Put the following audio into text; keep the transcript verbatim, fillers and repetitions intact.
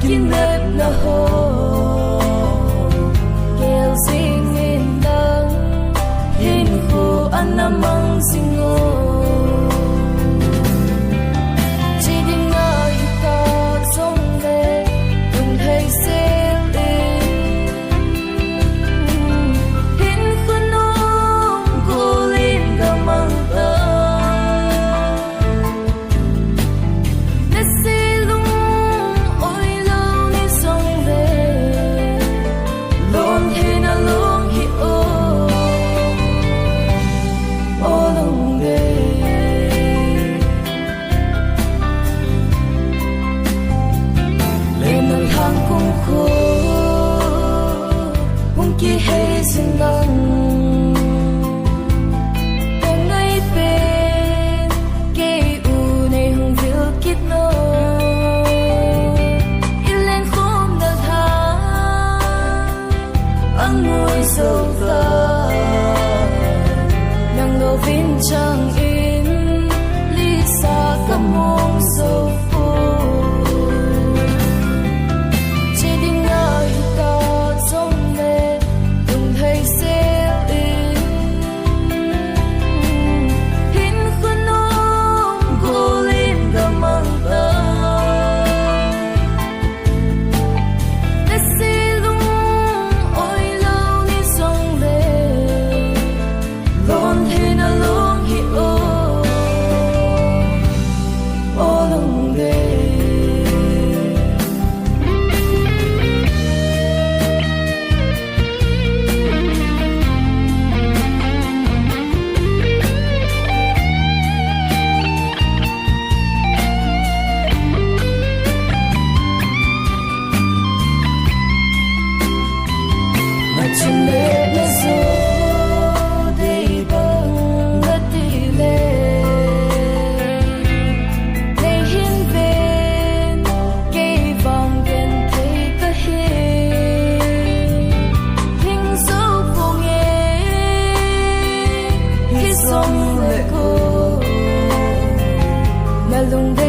Kinepna ho kel jing in lang, hinkho ana mang jing o. Che dinga hita jongle lunglhai sel in, hinkho nom gol in gamang ta. Nase lung-oi lou ni jongle, lon theina lung hi o, o lungdei. Lenna lhang kung khu hung kihei jin lang, ka ngai pen kei u nei hung vil kit no. I len khomna lha angoi jou ta, nang louvin chang in lisa ka mong jou poi. Che dinga hita jongle lunglhai sel in, hinkho nom gol in gamang ta. Nase lung-oi lou ni jongle, lon theina lung hi o, o lungdei. Nachun le najo dei bang nati le, nei hin ven, kei vang genthei kahi. Hing jou ponge, hijongle ko, na lungdei